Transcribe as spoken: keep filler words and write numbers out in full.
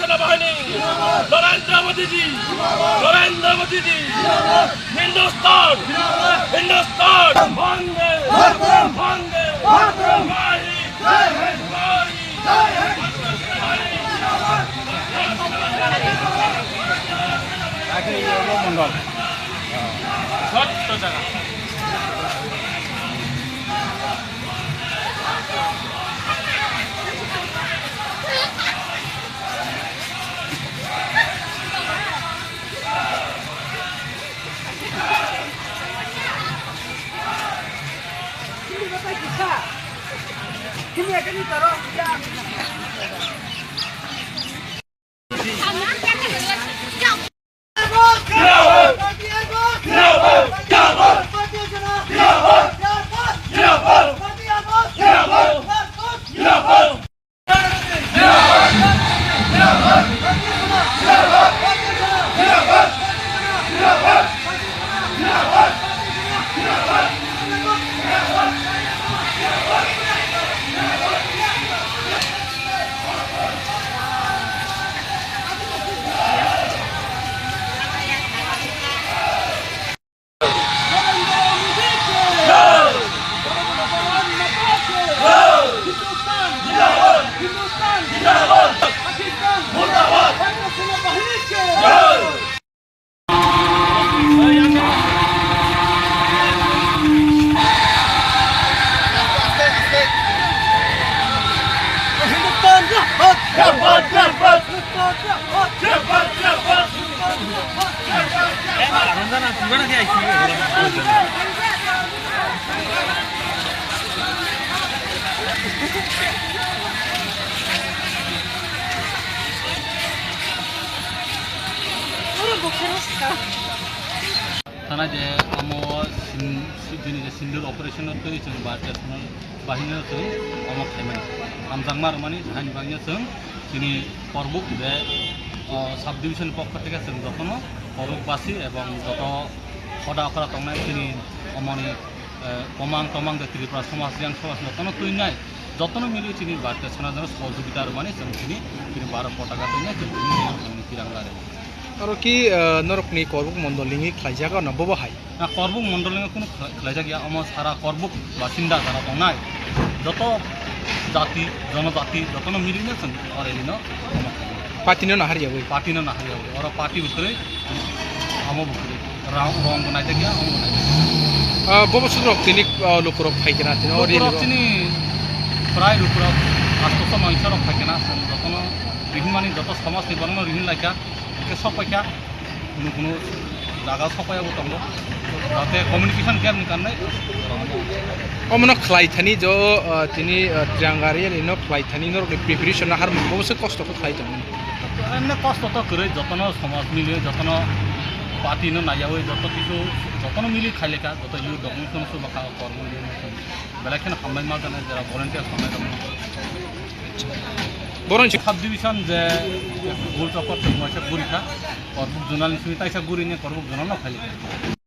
সেনাবাহিনী, নরেন্দ্র মোদীজি, নরেন্দ্র মোদীজি, হিন্দুস্তান, হিন্দুস্তান, বন্দে, বন্দে, জয় হিন্দ, জয় Hind. Thana je amo sin-, si-, jini je sindur operation o twi chwng bar chwng bahino chwng omo khaimani. Hamjakma rwmani haini bagwino chwng chini Korbuk je, o, sub division pokho theke chwng jotono Korbuk basi ebong joto hoda okra tongnai chini omoni, eh, komang tomang de Tripura somaj, yang somaj jotono twinai, jotono mili chini Bharatiya Sena Dolo sohojogita rwmani chwng chini, chini Bharat potaka twinai chwng chini tiranga rw. Aro ki, eh, norokni Korbuk mondol ni khlaijak no bobo hai? Na Korbuk mondol ni kunu khlai-, khlaijak ya, omo sara Korbuk basinda jara tongnai. Joto jati, jonojati, jotono milino chwng ore lino. Party no nahar yawi. Party no nahar yawi. Oro party bukrwi, amo bukrwi. Rang, rong bo naijak ya, amo bo naijak ya. Ah, bobo sukrok tini, ah, lukurok phai kena tini, ori lukurok lukurok. Chini prai lukurok asto so mangsa rok phai kena, jotono rihimani joto somaj ni borokno rihin laikha. Hwnkhe sok paikha, kunu kunu jaga sok paiyago tongo. Jate communication gap ni karne. Omono khlai thani jo, ah, tini, ah, Tiranga rally no khlai thani norokni preparation no harmoni bobo se kosto khe khlai tongmani. Emne kosto to kwrwi, jotono somaj mili, jotono party no naiyawi, joto kisu, jotono mili khailekha, joto youth document no suba kha, kormo youth no suba. Belai kheno hambai ma jana jera volunteer hambai tongmani. Boroni sub division je Gul Chokor tongmo se guri kha, Korbuk zonal ni simi taisa guri ne Korbuk zonal no phai.